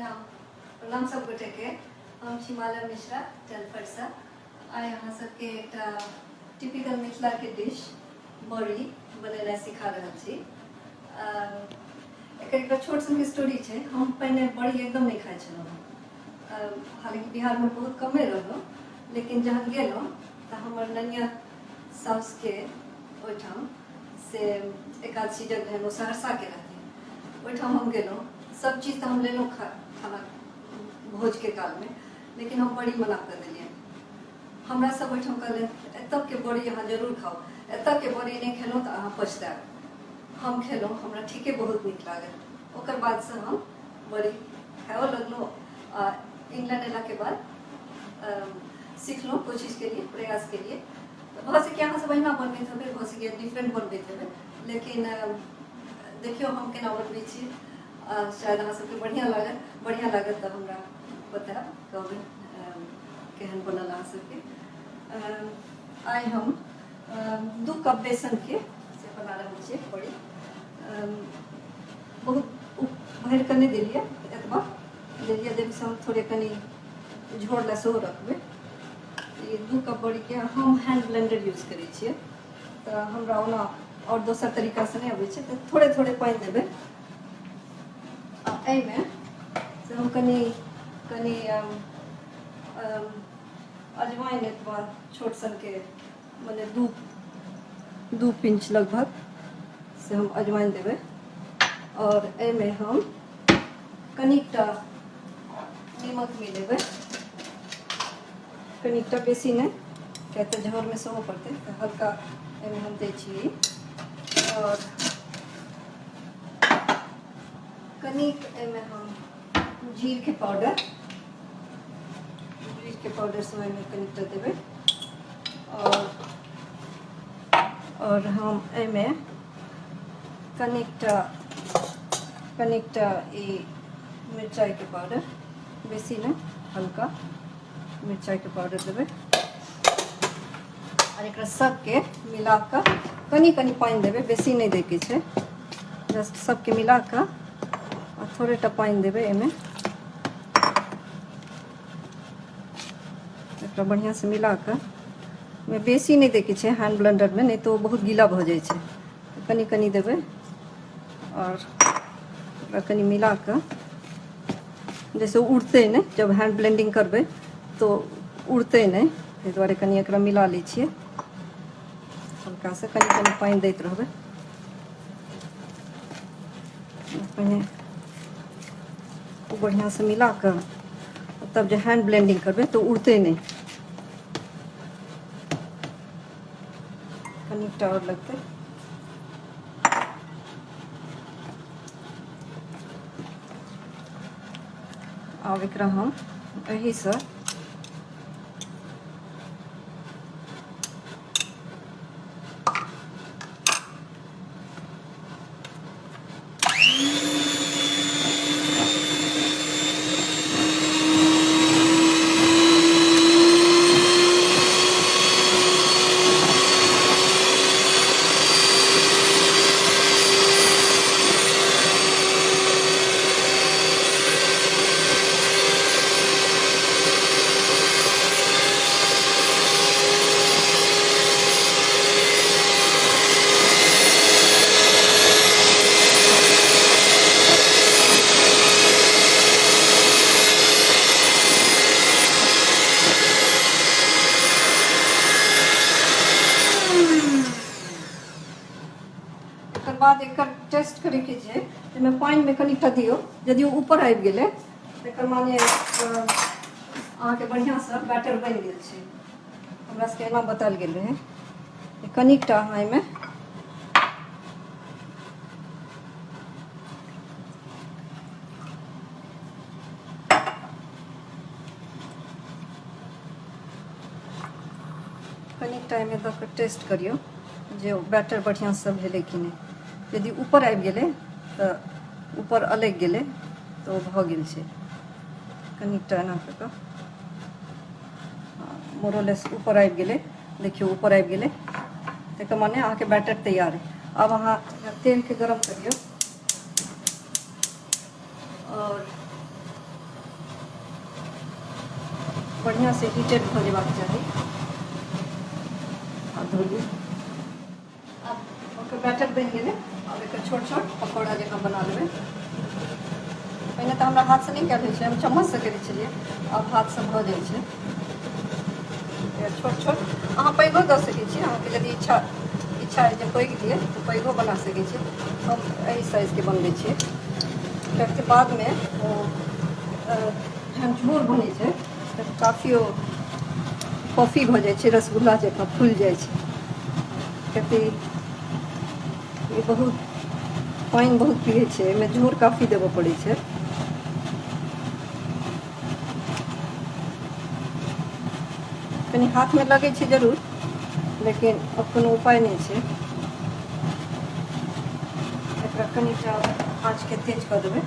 प्रणाम प्रणाम सब गोटे के। हम छी माला मिश्रा टेलफर्डसँ। आइ अहाँ सबके एकटा टिपिकल मिथिलाके डिश बड़ी बनेनाइ सिखा रहल छी। एकर एकटा छोट सनके स्टोरी छै। हम पहिने बड़ी एकदम नहि खाइ छलहुँ हँ, हालाँकि बिहारमे बहुत कमे रहलहुँ, लेकिन जहन गेलहुँ तऽ हमर ननिया साउसके ओहिठाम से एकादशी जग रहनि, ओ सहरसाके रहथिन, ओहिठाम हम गेलहुँ। सब चीज तऽ हम लेलहुँ खाना भोजके कालमे, लेकिन हम बड़ी मना कऽ देलियनि। हमरा सब ओहिठाम कहलनि, एतऽके बड़ी अहाँ जरूर खाउ, एतऽके बड़ी नहि खेलहुँ तऽ अहाँ पछतायब। हम खेलहुँ, हमरा ठीके बहुत नीक लागल। ओकर बादसँ हम बड़ी खाइओ लगलहुँ आ इंग्लैंड अयलाके बाद सिखलहुँ, कोशिश केलियै, प्रयास केलियै। तऽ भऽ सकैए अहाँ सब अहिना बनबैत हेबै, भऽ सकैए डिफरेंट बनबैत हेबै, लेकिन देखियौ हम केना बनबै छी। शायद अहाँ सबके बढ़िआँ लागत। बढ़िआँ लागत तऽ हमरा बतायब, कहबै केहन बनल अहाँ सबके। आइ हम 2 कप बेसनके से बना रहल छियै बड़ी। बहुत भरि कऽ नहि देलियै, एतबा देलियै जाहिसँ हम थोड़े कनि झोर लए सेहो रखबै। ई 2 कप बड़ीके हम हैंड ब्लेंडर यूज करै छियै, तऽ हमरा ओना आओर दोसर तरीकासँ नहि अबै छै, तऽ थोड़े थोड़े पानि देबै। आ एहिमे से हम कनि कनि अजवाइन एतबा छोट सनके, मने 2 पिंच लगभग से हम अजवाइन देबै। आओर एहिमे हम कनिकटा नीमक मिलेबै, कनिकटा, बेसी नहि, किया तऽ झोरमे सेहो पड़तै, तऽ हल्का एहिमे हम दै छी। आओर कनिक एहिमे हम जीरके पाउडर, जीरके पाउडर सेहो एहिमे कनिकटा देबै। आओर हम एहिमे कनिकटा कनिकटा ई मिरचाइके पाउडर, बेसी नहि, हल्का मिरचाइके पाउडर देबै। आओर एकरा सबके मिला कऽ कनि कनि पानि देबै, बेसी नहि दैके छै। जस्ट सबके मिला कऽ आ थोड़े टा पानि देबै एहिमे। एकरा बढ़िआँसँ मिला कऽ, ओहिमे बेसी नहि दैके छै हैंड ब्लेंडरमे, नहि तऽ ओ बहुत गीला भऽ जाइ छै। कनि कनि देबै आओर ओकरा कनि मिला कऽ, जैसे उड़तै नहि, जब हैंड ब्लेंडिंग करबै तऽ उड़तै नहि, ताहि दुआरे कनि एकरा मिला लै छियै हल्कासँ। कनि कनि पानि दैत रहबै पहिने, बढ़िआँसँ मिला कऽ, तब जे हैंड ब्लेंडिंग करबै तऽ उड़तै नहि। कनिकटा आओर लगतै। आब एकरा हम एहिसँ एकर बाद एकर टेस्ट करैके छै। एहिमे पानिमे कनिटा दियौ, यदि ओ ऊपर आबि गेलै तकर माने अहाँके बढ़िआँसँ बैटर बनि गेल छै। हमरा सबके एना बतायल गेल रहै। कनिकटा अहाँ एहिमे कनिकटा एहिमे दऽ कऽ टेस्ट करियौ जे बैटर बढ़िआँसँ भेलै कि नहि। यदि ऊपर आबि गेलै तऽ ऊपर अलगि गेलै तऽ ओ भऽ गेल छै। कनिकटा एना कऽ कऽ मोरलेस ऊपर आबि गेलै, देखियौ ऊपर आबि गेलै, तकर माने अहाँके बैटर तैयार है। आब अहाँ तेलके गरम करियौ और बढ़िआँ से हीटेड भऽ जेबाक चाही। आ धोलियै। आब ओकर बैटर बनि गेलै। आब एकर छोट छोट पकौड़ा जकाँ बना लेबै। पहिने तऽ हमरा हाथसँ नहि कयल होइ छै, हम चम्मचसँ करै छलियै, आब हाथसँ भऽ जाइ छै। छोट छोट अहाँ पैघो दऽ सकै छी, अहाँके यदि इच्छा इच्छा अइ जे पैघ दियै तऽ पैघो बना सकै छी। हम एहि साइजके बनबै छियै, कियाकि बादमे ओ जहन झोर बनै छै तऽ काफी ओ कॉफी भऽ जाइ छै, रसगुल्ला जकाँ फूलि जाइ छै, कियाकि ई बहुत पानि बहुत पियै छै, एहिमे झोर काफी देबऽ पड़ै छै। कनि हाथमे लगै छै जरूर, लेकिन अब कोनो उपाय नहि छै। एकरा कनिटा आँचके तेज कऽ देबै।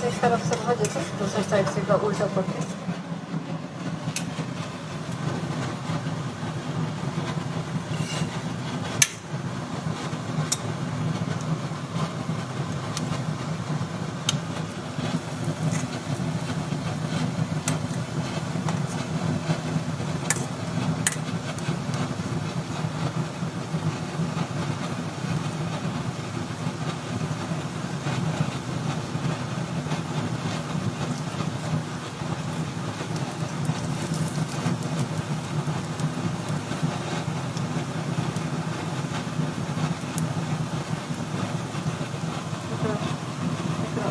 एक तरफ से भऽ जेतै, दोसर साइड से एकरा उल्टा पड़तै।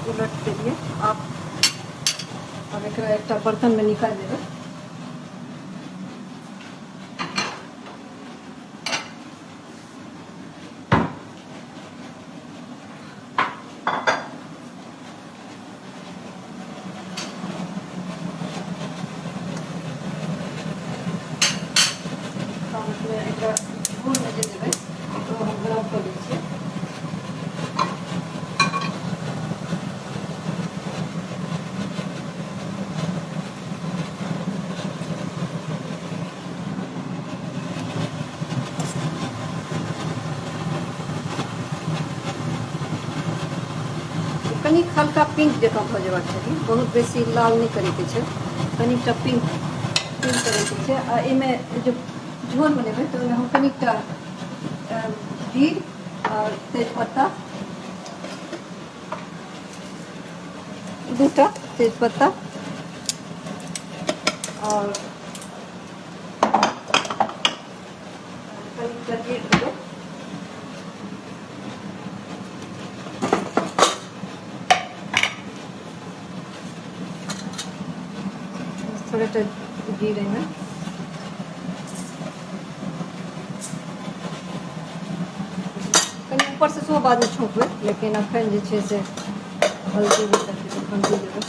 उलट देलियै। आब एकरा एकटा बर्तनमे निकालि देबै। एकरा झोरमे जे देबै ओकरो हम गरम कऽ दै छियै। कनिक हल्का पिंक जकाँ भऽ जेबाक चाही, बहुत बेसी लाल नहि करैके छै, कनिकटा पिंक पिंक करैके छै। आ एहिमे जे झोर बनेबै तऽ ओहिमे हम कनिकटा जीर आओर तेजपत्ता, दूटा तेजपत्ता आओर कनिकटा जीर देबै। थोड़े टा जीर एहिमे, कनि ऊपरसँ सेहो बादमे छौंकबै, लेकिन एखन जे छै से हल्दी भी तखन दऽ देबै।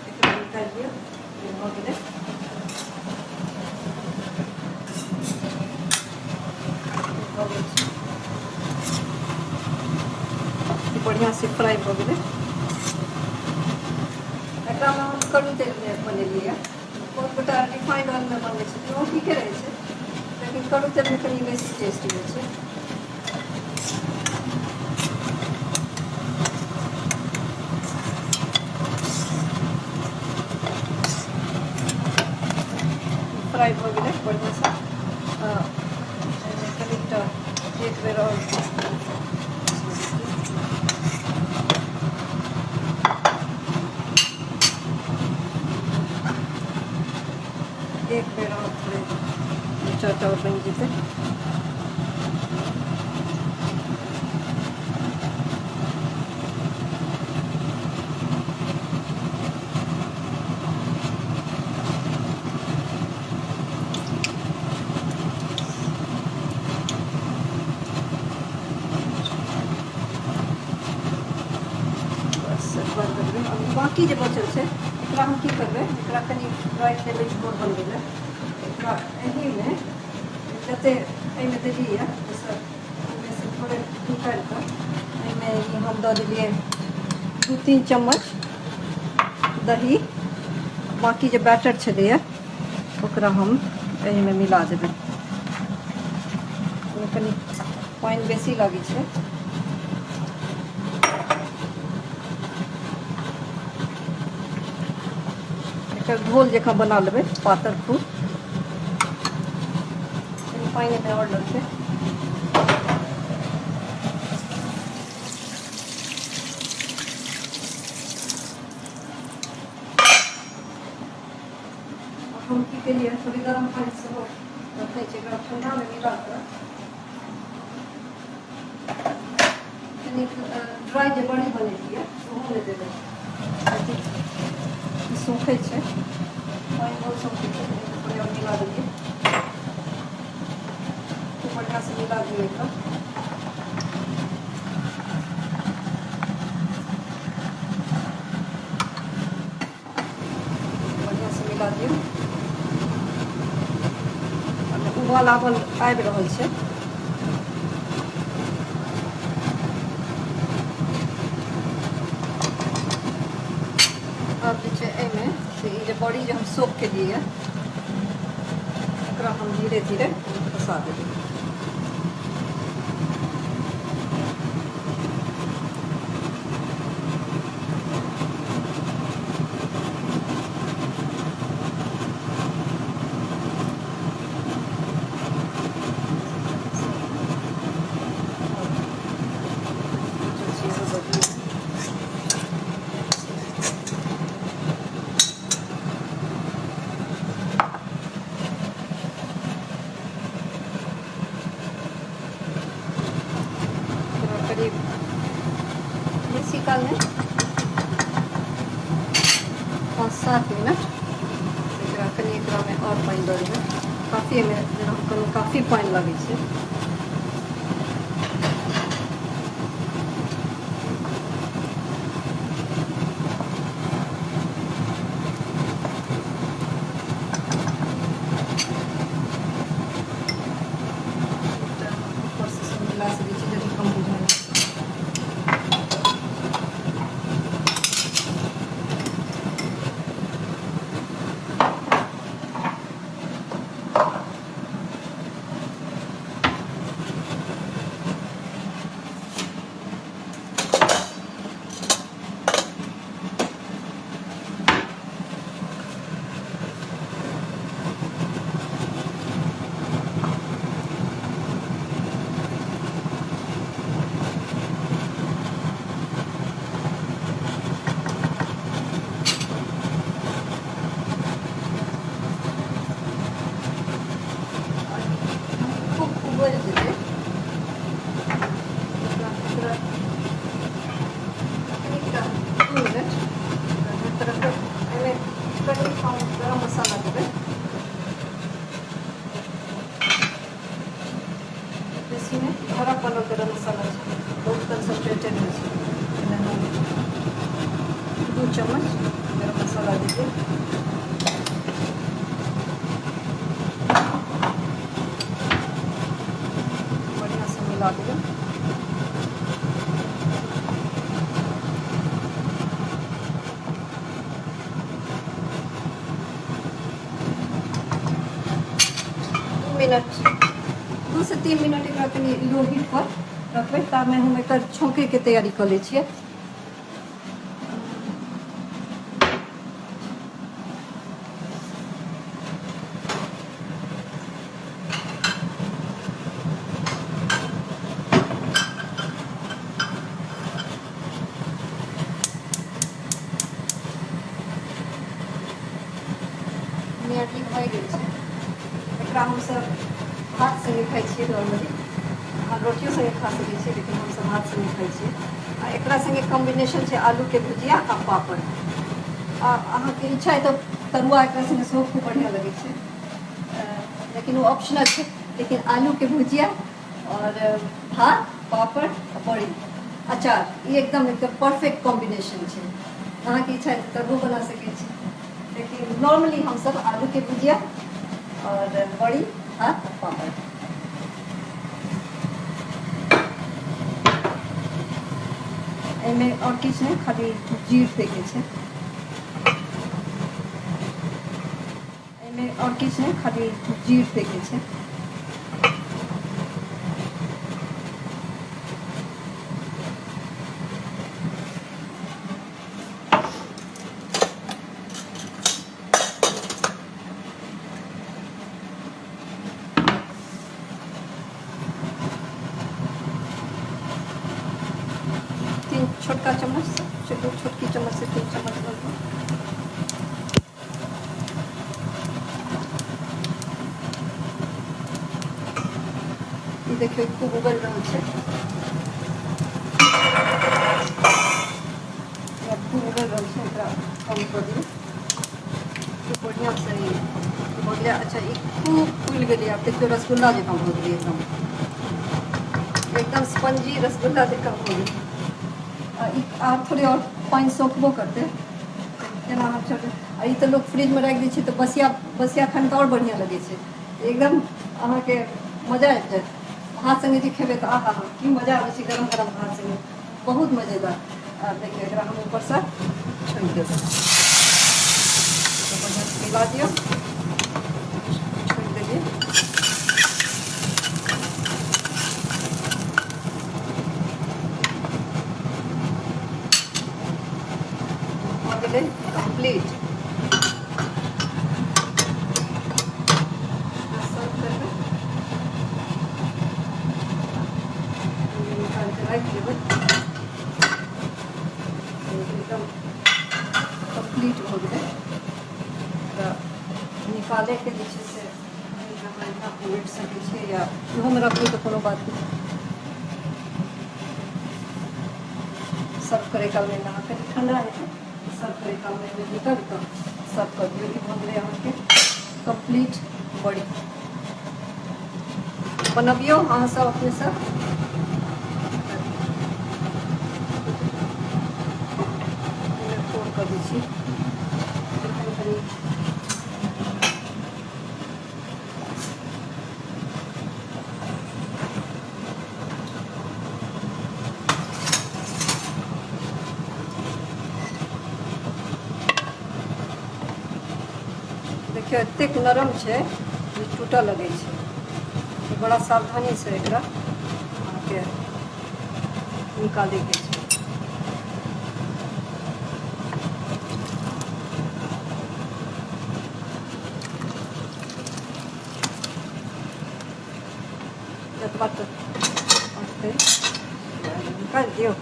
एकरा निकालि दियौ, भऽ गेलै। भऽ गेल छै, बढ़िआँसँ फ्राइ भऽ गेलै। एकरामे हम करू तेलमे बनेलियै। बहुत गोटा रिफाइंड ऑयलमे बनबै छथिन, ओ ठीके रहै छै, लेकिन करू तेलमे कनि बेसी टेस्टी होइ छै। फ्राइ भऽ गेलै बढ़िआँसँ। कनिकटा एक बेर आओर एक बेर आओर थोड़े दू चारिटा आओर बनि जेतै। बाकी जे बचल छै एकरा हम की करबै, एकरा कनि राखि लेबै झोर बनबै लए। एकरा एहिमे जते एहिमे देलियै ओहिसँ ओहिमेसँ थोड़े निकालि कऽ एहिमे ई हम दऽ देलियै 2-3 चम्मच दही। बाकी जे बैटर छलैए ओकरा हम एहिमे मिला देबै। ओहिमे कनि पानि बेसी लागै छै। एकर घोल जकाँ बना लेबै पातर खूब। कनि पानि एहिमे आओर लगतै। हम की केलियै, थोड़ी गरम पानि सेहो रखने छियै, एकरा ठण्डामे मिला कऽ कनि ड्राइ जे बड़ी बनेलियै ओहोमे देबै। ई सोखै छै पानि, बहुत सोखै छै। थोड़े आओर मिला देलियै, खूब बढ़िआँसँ मिला दियौ एकरा। बढ़िआँसँ मिला दियौ। उबाल आबल आबि रहल छै। आब जे छै एहिमे से ई जे बड़ी जे हम सोख केलियै एकरा हम धीरे धीरे खसा देबै। करीब बेसी काल नहि, 5-7 मिनट। एकरा कनि एकरामे आओर पानि दऽ देबै। काफी एहिमे जेना हम कहलहुँ काफी पानि लगै छै। ऊपरसँ मिला सकै छी यदि कम बुझाइ। खूब उबलि जेतै। एकरा कनिकटा 2 मिनट रखबै। एहिमे कनि हम गरम मसाला देबै बेसी नहि, घरक बनल गरम मसाला छै, बहुत कंसन्ट्रेटेड होइ छै। एहिमे हम 2 चम्मच गरम मसाला देबै। बढ़िआँसँ मिला देबै। 2 मिनट, 2 से 3 मिनट एकरा कनि लो हीट पर रखबै। तामे हम एकर छौंकैके तैयारी कऽ लै छियै। नियरली भए गेल छै। एकरा हमसभ भात संगे खाइ छियै नॉर्मली, आ रोटियो संगे खा सकै छियै, लेकिन हमसभ भात संगे खाइ छियै। आ एकरा संगे कॉम्बिनेशन छै आलूके भुजिया आ पापड़। आ अहाँके इच्छा है तऽ तरुआ एकरा संगे सेहो खूब बढ़िआँ लगै छै, लेकिन ओ ऑप्शनल छै। लेकिन आलूके भुजिया और भात, पापड़, बड़ी, अचार, ई एकदम एकदम परफेक्ट कॉम्बिनेशन छै। अहाँके इच्छा तऽ तरुओ बना सकै छी, लेकिन नॉर्मली हमसभ आलूके भुजिया आओर बड़ी आ पापड़। एहिमे आओर किछु नहि, खाली जीर दैके छै। एहिमे आओर किछु नहि, खाली जीर दैके छै। तीन छोटका चम्मच, छोटकी चम्मच से 3 चम्मच लगभग। ई देखियौ, खूब उबलि रहल छै, खूब उबलि रहल छै। एकरा कम कऽ दियौ, खूब बढ़िआँसँ ई भऽ गेलै। अच्छा, ई खूब फूलि गेलै। आब देखियौ, रसगुल्ला जकाँ भऽ गेलै, एकदम एकदम स्पंजी रसगुल्ला जकाँ भऽ गेलै। आ ई आब थोड़े आओर पानि सोखबो करतै। केना अहाँ छोड़बै? आ ई तऽ लोक फ्रिजमे राखि दै छै तऽ बसिया बसिया खाइमे तऽ आओर बढ़िआँ लगै छै। एकदम अहाँके मजा आबि जायत। भात सङ्गे जे खेबै तऽ आहा हा, की मजा आबै छै गरम गरम भात सङ्गे, बहुत मजेदार। आब देखियौ, एकरा हम ऊपरसँ छोड़ि देबै। बढ़िआँसँ मिला दियौ। छोड़ि देलियै। भऽ गेलै कम्प्लीट। सर्व करबै, निकालि कऽ राखि देबै। एकदम कम्प्लीट भऽ गेलै। तऽ निकालैके जे छै से अहाँ एहिना उलटि सकै छियै या इहोमे रखबै तऽ कोनो बात नहि। सर्व करै कालमे अहाँ कनि ठण्डा हेतै, सर्व करै कालमे एहिमे निकालि कऽ सर्व कऽ दियौ। ई भऽ गेलै अहाँके कम्प्लीट बड़ी। बनबियौ अहाँ सब अपने सब। फोड़ कऽ दै छी कनि। देखियौ, एतेक नरम छै जे टूटऽ लगै छै। तऽ बड़ा सावधानीसँ एकरा अहाँके निकालैके छै। जतबा तक अटतै निकालि दियौ,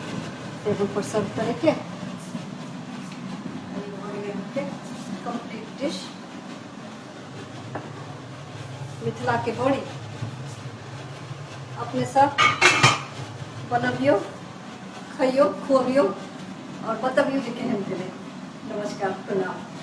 टेबुल पर सर्व करैके। कम्प्लीट डिश मिथिला के बड़ी। अपने सब बनबियौ, खइयौ, खुअबियौ आओर बतबियौ जे केहन भेलै। नमस्कार, प्रणाम।